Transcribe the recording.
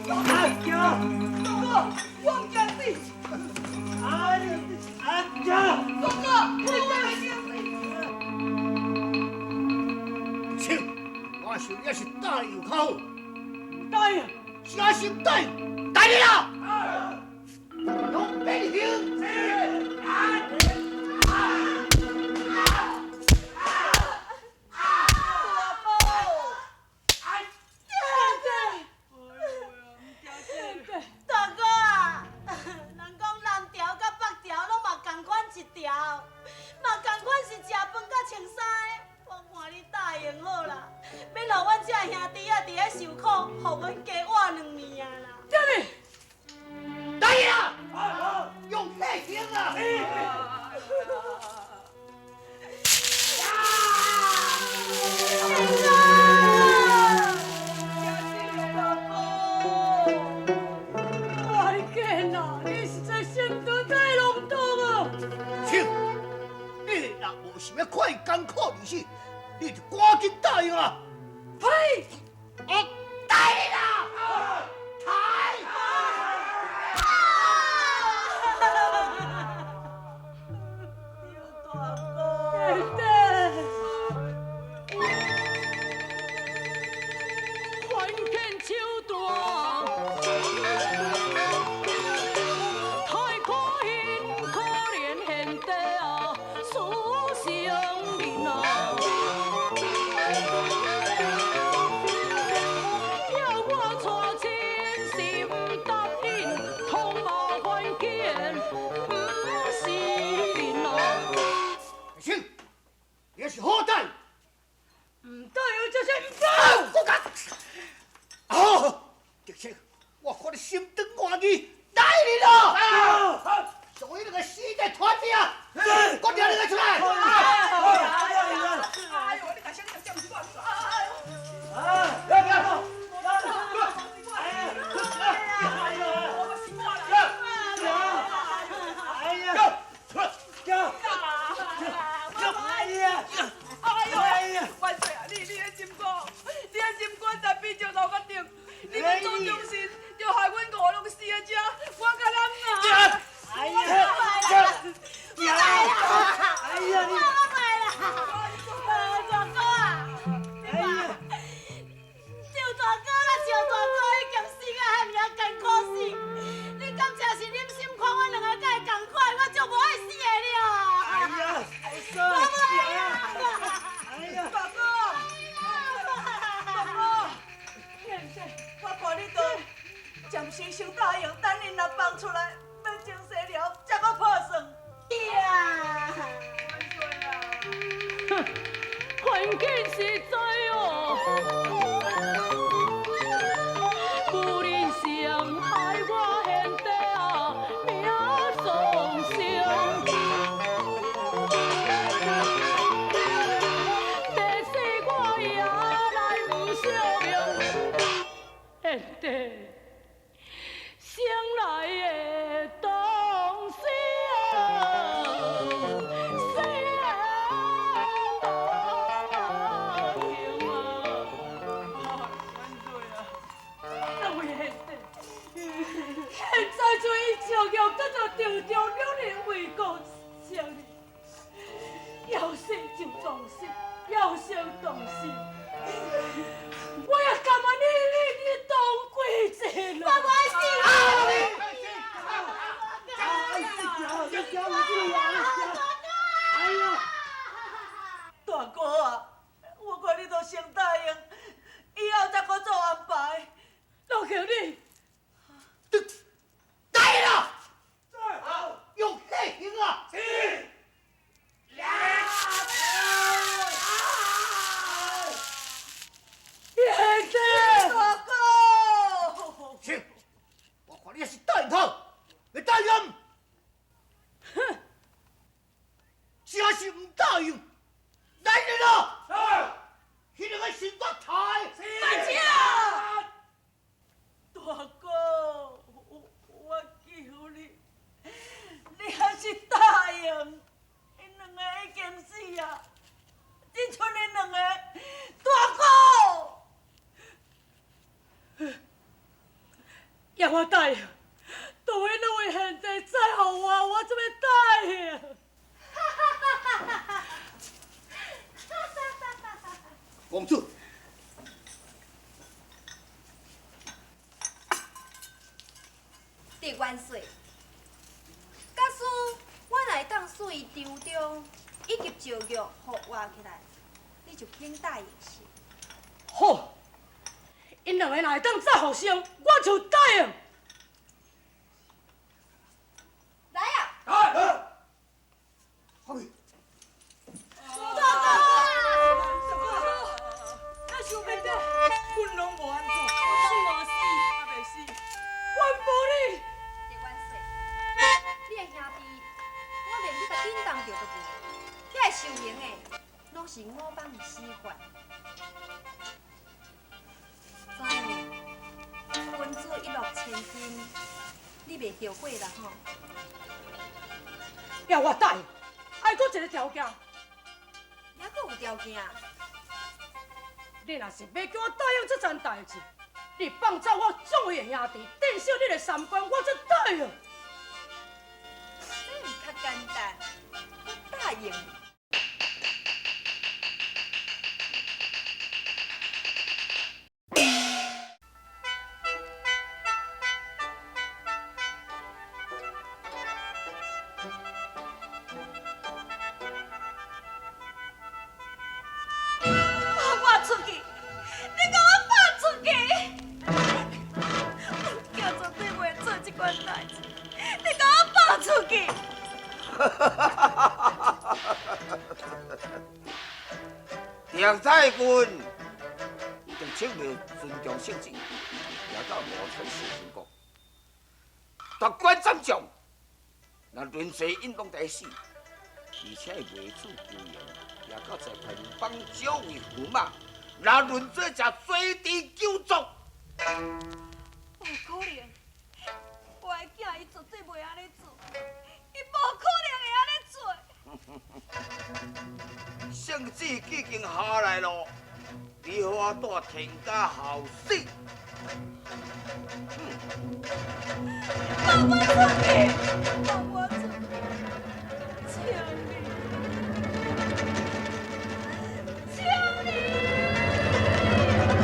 大哥，我毋驚死。哎呀！大哥，你真會驚死。請，我想也是答應較好。答應。啥心答應？答應啦！用變形。大哥啊，人講南朝佮北朝攏嘛仝款一條，嘛仝款是食飯佮穿衫的。我看你答應好啦，免予阮這兄弟仔佇咧受苦，予阮加活2年啊啦。啥物？答應啦！用變形啊！想欲看伊艱苦日子，你就趕緊答應啊！呸！我答應啦！抬！大哥，還見手段，太可憐可憐現地啊，輸成人啊！叫我娶親是毋答應，通謀反見毋是人啊！大生，你是好歹。毋答應就是毋答應。我講，哦，德清，我看你心腸願意，來你啦！所以那個死在團子啊！我叫你個出來！哎呦，你大聲，你大聲，毋是我，哎呦！哎呦，萬歲啊！你的心肝，你的心肝在變石頭殼頂，你欲做忠臣，就害阮五攏死佇遮，我甲人啊！哎呀！哎呀，我賣啦！大哥啊，哎呀，趙大哥啦，趙大哥已經死甲遐爾艱苦死，你敢真是忍心看阮兩個佮伊仝款，我就無愛死的了。哎呀，我無愛啊！哎呀，大哥，大哥，我看你都暫時先答應，等恁若放出來，欲精細了，才閣拍算。呀！萬歲啊！環境實在哦，無論傷害我現地啊，命喪生。第四我也來毋惜命，現地生來的當死啊，死的當行啊！萬歲啊！那位賢弟，現在就伊招搖叫做張忠兩人為國相認，要死就當死，要生當死，我也甘願你你當歸這咯。我無愛死啦！大哥啊，我看你都先答應，以後才閣做安排。老兄你，答應啦！用變形啊！要我答应，除非两位贤弟再予我，我才欲答应。公主。狄元帅，假使我若会当使伊张忠以及赵玉复活起来，你就肯答应是？好，𪜶两个若会当再复生，我就答应。来啊！来。好。大哥，大哥，咱想袂到，阮拢无按怎，我死无死，也袂死，阮无你。狄元帅，你的兄弟，我连去共叮当著都无，遐个受刑的，拢是五帮的死犯。怎样？君子一诺千金，你袂后悔啦吼？要我答应，爱阁一个条件。还阁有条件？你若是欲叫我答应这件代志，你放走我众位的兄弟，镇守你的三关，我才答应。这毋较简单，我答应你。放我出去！你共我放出去！我囝绝对袂做这款代志，你共我放出去！杨太君已经请命尊重圣旨，来到五川四神国，夺关斩将，那论罪𪜶拢在死，而且袂处求刑，也到裁判帮招为驸马，那论罪者罪治九族。无可能，我的囝伊绝对袂按呢做，伊无可能会按呢做。圣旨已经下来咯，你予我带天家候死。放我出去！放我出去！请你，